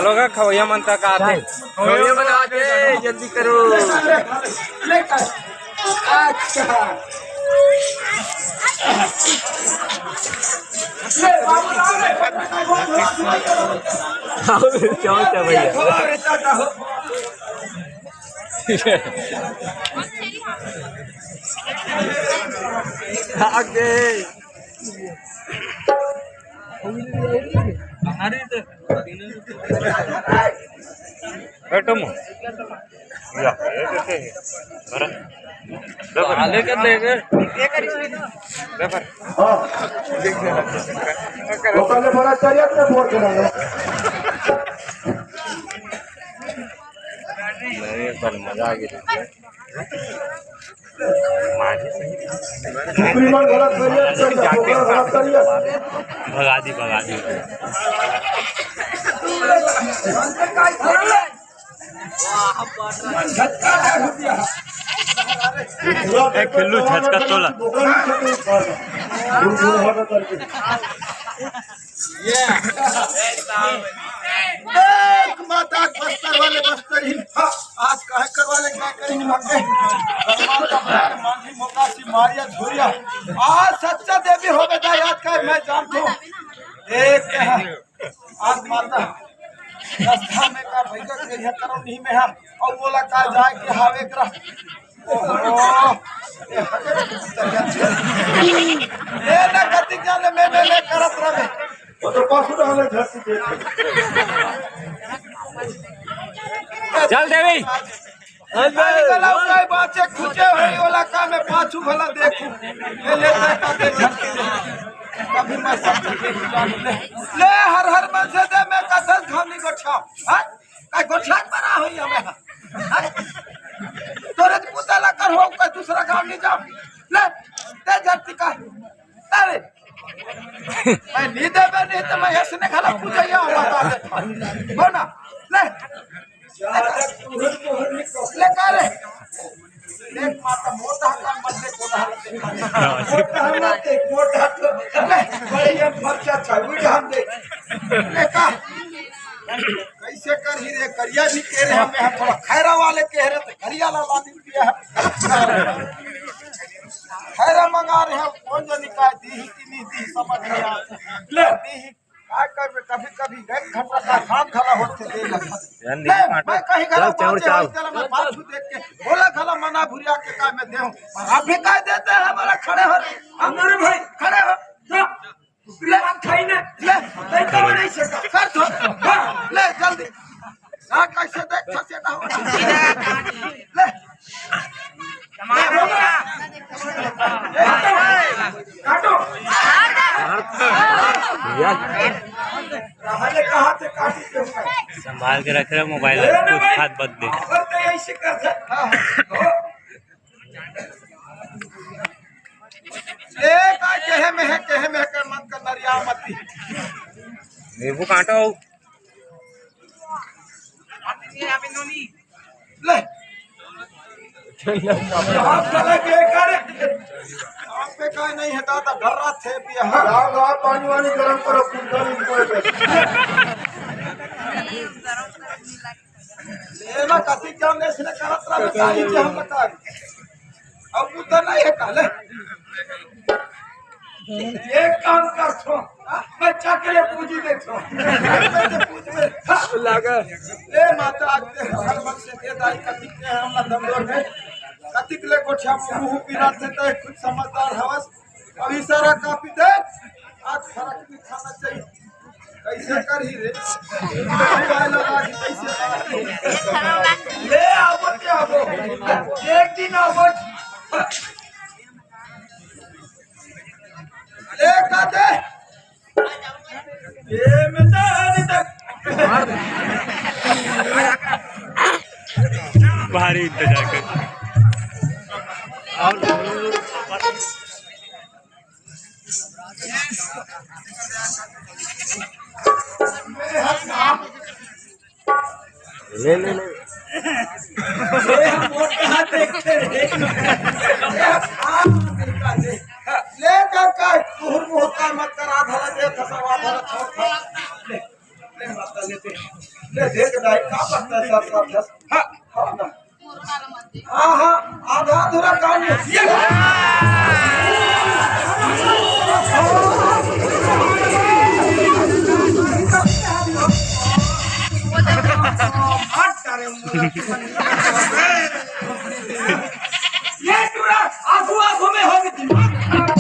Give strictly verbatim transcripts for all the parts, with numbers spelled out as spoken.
लोग खवैया मन तक आथे। खवैया मन आथे, जल्दी करो। अच्छा। चौक है भैया। आगे। बैठो मो। या, ये कैसे है? अरे। आले कर लेंगे। हाँ। वो पहले बड़ा चाहिए अपने फोन कराना। नहीं, पर मजा आ गया। भगा दी, भगा दी। ए, खिल्लू झचका तोला। देख माता, बस्तर वाले बस्तर ही। हाँ, आज काहे करवा ले, क्या करी, मांगे। मांगी मोका सी मारिया झोरिया। आज सच्चा देवी होवे दा याद का मैं जानता हूँ। एक है, आज माता रास्ता में का भैया के यह करो नहीं में हम, और बोला का जाए के हावे करा। ओहो। ए, ना कति जाने में, में, में करत रहे। वो तो पासु रहले धरती पे। चल देवी। अरे गलाव काय बाचे खुचे होई ओला का में पाछू भला देखू। ले, ले, ले, ले, ले, झटके दे। अभी मैं सब चीज देखी जान ले। ले, हर, हर मन से दे, मैं कसम खानी गोठा। हाँ? काय गोठा बना होई हमें। हाँ? तोरे तो पुता ला कर हो, कोई दूसरा गांव नहीं जाओ। ले, दे झटके का। अरे, मैं नहीं देबे नहीं तो मैं ऐसे नहीं खाला पूजा ये बता दे। हो ना? ले। ले का रे? ले माता मोटा काम मत दे, मोटा हालत दे। मोटा हालत दे, मोटा तो। ले, बड़े ये खर्चा चलू जान दे। ले का? कैसे कर ही रे, करिया भी कह रहे हैं, हम थोड़ा खैरा वाले कह रहे थे, करिया ला ला दी दिया। खैरा मंगा रहे हैं, कौन जानी का दी ही कि नहीं दी, समझ नहीं आता। ले। दी ही, का करबे, कभी-कभी एक घंटा का काम खड़ा होते दे लगता। यार, ले, नहीं काटो। मैं कहीं गला चल, चल, बात है, चल। चला मैं पाछू देख के बोला गला मना भुरिया के का मैं देहूं। और आप भी का देते हैं, हमारा खड़े हो। अरे भाई, खड़े हो। ले, ले, ले, कर दो। हाँ, ले, जल्दी। हाँ, कैसे देख, कैसे ना हो। ले। काटो। भैया। पहले कहाँ से काटी थे? संभाल के रख रहे मोबाइल, कुछ हाथ बदले। अगर तो ऐसे कर सकता। ए, का केहे में है, केहे में है, कर मन का नरिया मती। नींबू काटो। ले। आप साला के करे? आप पे का नहीं है, दादा, डर रहा थे भी, हाँ। लाओ, लाओ, पानी वानी गरम करो, कुल गरम करो। लेना कथी जान दे, इसने करत रहा, बताई जे हम बताई। अब तू तो नहीं है काले। एक काम कर छो, मैं चकले पूजी दे छो। लगा। ए माता, आज ते हर वक्त से दे दाई कतिक के हमला दमदोर है। कतिक ले गोठिया मुंह पिरात थे, तो खुद समझदार हवस। अभी सारा कापी दे, आज फरक नहीं खाना चाहिए। कैसे करही रे? मोबाइल लगा के कैसे करही? ले आबो ते आबो। एक दिन आबो। ले का दे? ये में तो अभी तक भारी इंतजार कर। और ले, ले, ले। ये हम वोट कहाँ देखते हैं? ये हम कहाँ देखते हैं? ले कर का, मुहूर्त मुहूर्त का मत करा, धरा दे, फंसा हुआ, धरा छोड़, छोड़। ले, ले, माता लेते हैं। का पत्ता है, दस, दस, दस। हाँ, हाँ, ना। हाँ, हाँ, आधा अधूरा काम है। ये टूरा आंखों आंखों में हो गई दिमाग खराब।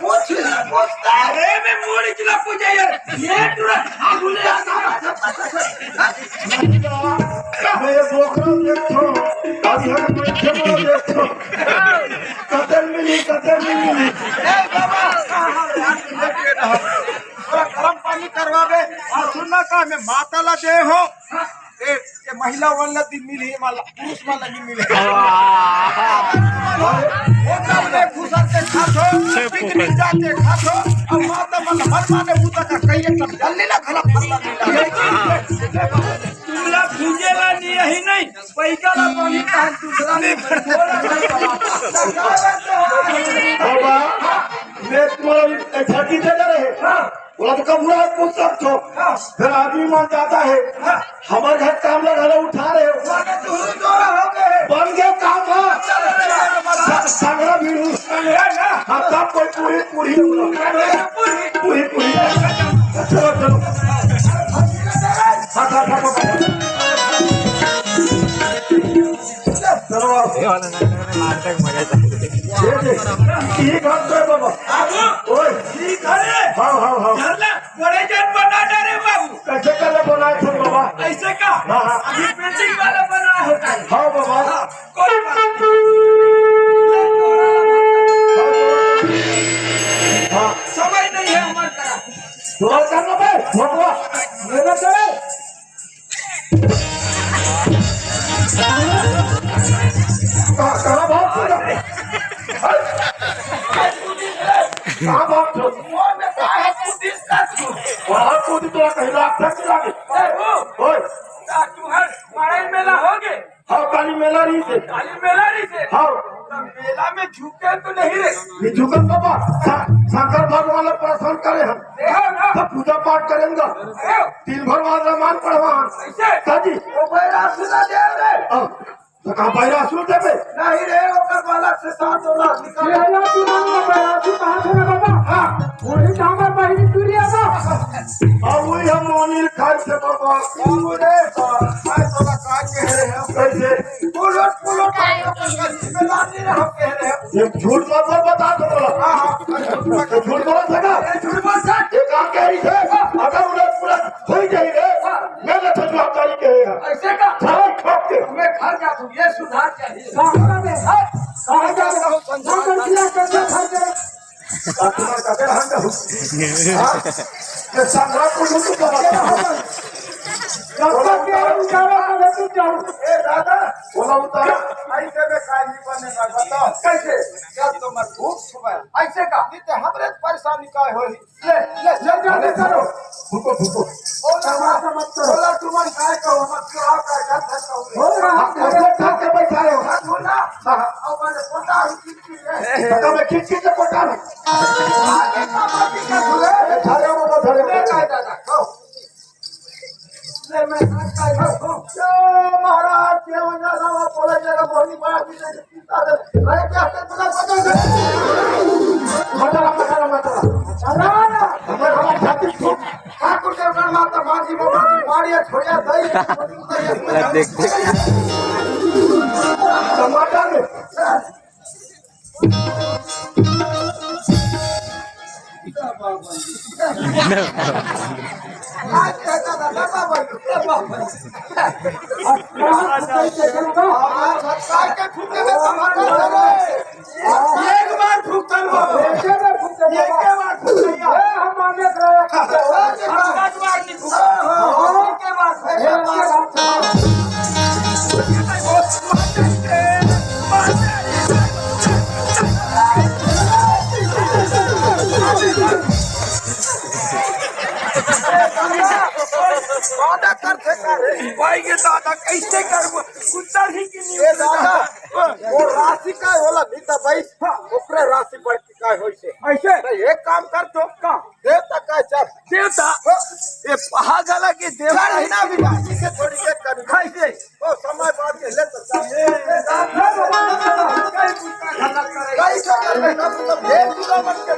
पूछ, पूछता है। अरे मैं मूड़ी चिल्ला पूछे यार। ये टूरा आंखों में मैं ये बोकरा देखो, अब यहाँ बैठे बोलो देखो। कतल मिली, कतल मिली। थोड़ा गरम पानी करवावे। और सुनना का मैं माता ला दे हो। ए, ए, महिला वाला दिन मिली, वाला, पुरुष वाला दिन मिली। वो कब ले घुसर के खात हो, पिकनिक जाके खात हो, अब माता मन हर माने बूता का कहिए तब जल्दी ना खला फरला मिला। तुमला भूंजेला नहीं, यही नहीं, पैका ला पानी का दूसरा नहीं, बोला नहीं। बाबा, मैं तुम्हारा छठी दे रहे। हाँ। बोला तो कब बुरा है, पूछ सकते हो। हाँ। फिर आदमी मान जाता है। हाँ। हमारे घर काम लगा लो, उठा रहे हो। माने तू ही जोड़ा हो गए। बन गया काम, हाँ। चल, चल, चल, चल। स-, संगड़ा भी हूँ। संगड़ा ना। हाँ, तब कोई पूरी, पूरी। पूरी। पूरी, पूरी। चलो, चलो। हाँ, हाँ, हाँ, हाँ। चलो, आओ। ये वाला नाटक में मारते मजा आता है। ये दे। ठीक हाथ पे बाबा। बाबू। ओए। ठीक है। हाँ, हाँ, हाँ। चल ना। बड़े जन बना डारे बाबू। कैसे करे बनाए थे बाबा? ऐसे का? हाँ, हाँ। अभी पेंटिंग वाला बना होता है। हाँ बाबा। हाँ, कोई बात नहीं। हाँ। समय नहीं है हमारे तरफ। दुआ करना भाई, भगवा। मेरा चले। कहाँ, कहाँ भाग रहे हो? कहाँ भाग रहे हो? वहाँ कूदी तो कहीं रास्ता चला गया। ओए। का तुहर मारे मेला हो गे? हाँ, काली मेला रही से। काली मेला रही से? हाँ। तो मेला में झुके तो नहीं रे? ये झुकल बाबा, सा-, शंकर भगवान ला प्रसन्न करे हम। देहो ना। तो पूजा पाठ करेंगे। देहो। दिन भर वहाँ रामायण पढ़वा। कैसे? का जी? वो बैरासुर ला दे रे। हाँ। तो कहाँ बैरासुर देबे? नहीं रे, ओकर बालक से सात तोला निकाल। ये वाला तू मान लो, बैरासुर कहाँ से रे बाबा? हाँ। वही तो हमार बहिनी चुरिया बा। अब वही हम मोनी खाए से बाबा। बाबू रे, तो मैं तोला का कह रहे हैं? कैसे? पुलट, पुलट, आयो तो गलती में लाने रहे हम कह रहे हैं। ये झूठ मत बोल, बता तो बोला। हाँ, हाँ। तो झूठ बोल सका? ये झूठ बोल सक? ये काम कह रही थे? अगर उलट पुलट हो ही जाएंगे, मैं तो जवाबदारी कहेगा। ऐसे का? झाड़ ठोक के। हमें घर का तू ये सुधार चाहिए। कहाँ का बे? हाँ? कहाँ का बे? कहाँ का बे? कहाँ का बे? तुम्हारा कदर हम का? हाँ? ये संग्राम को झूठ बोला। कब तक ये उजाला को लेके जाऊँ? ए दादा, बोला उतारा। ऐसे में काहे नहीं बने ना, बताओ। कैसे? जब तो मैं भूख सुबह। ऐसे का? नहीं तो हमरे परेशानी का होई। ले, ले, ले, जल्दी करो। फूको, फूको। बोला, तमाशा मत करो। बोला, तुमन काय कहो, मत कहो, काय, काय, काय कहो। हो रहा है। ऐसे खा के बैठा रहे हो। हाँ, बोला। हाँ। और मैंने बोला, हम किट किट है। तो मैं किट किट से बोलता हूँ। आगे का बात ही क्या बोले? अरे, धरे हो, वो धरे हो। ले, काय दादा, कहो। ले, मैं हाथ का इधर हूँ। यो, महाराज, ये वंदा साहब, आप बोले, जरा बोली बड़ा की अरे, क्या कर, पता, पता, पता। मत रहा, मत रहा, मत रहा। अरे, हमारे, हमारे छाती फूट। ठाकुर के ऊपर माता माँ जी, माँ जी, मारिया, छोड़िया, दही। देख, देख। टमाटर में। एक बार फूकल बाबू। एक बार फूकल। हम माने एक बार फूकल। एक बार नहीं फूकल। एक बार फूकल। दादा करथे का रे? भाई, ये दादा कैसे करबो? कुत्ता ही की नहीं। ए दादा, वो राशि का होला, नहीं तो भाई, ओकरे राशि बढ़ के काय होइसे? ऐसे? तो एक काम कर तो। का? देवता का चल। देवता? हो। ये पहागला के देवता चल है। ना भी बाजी से थोड़ी देर कर। कैसे? ओ समय बाद के ले तो चल। कैसे कर ले? तब तो भेद बुला मन के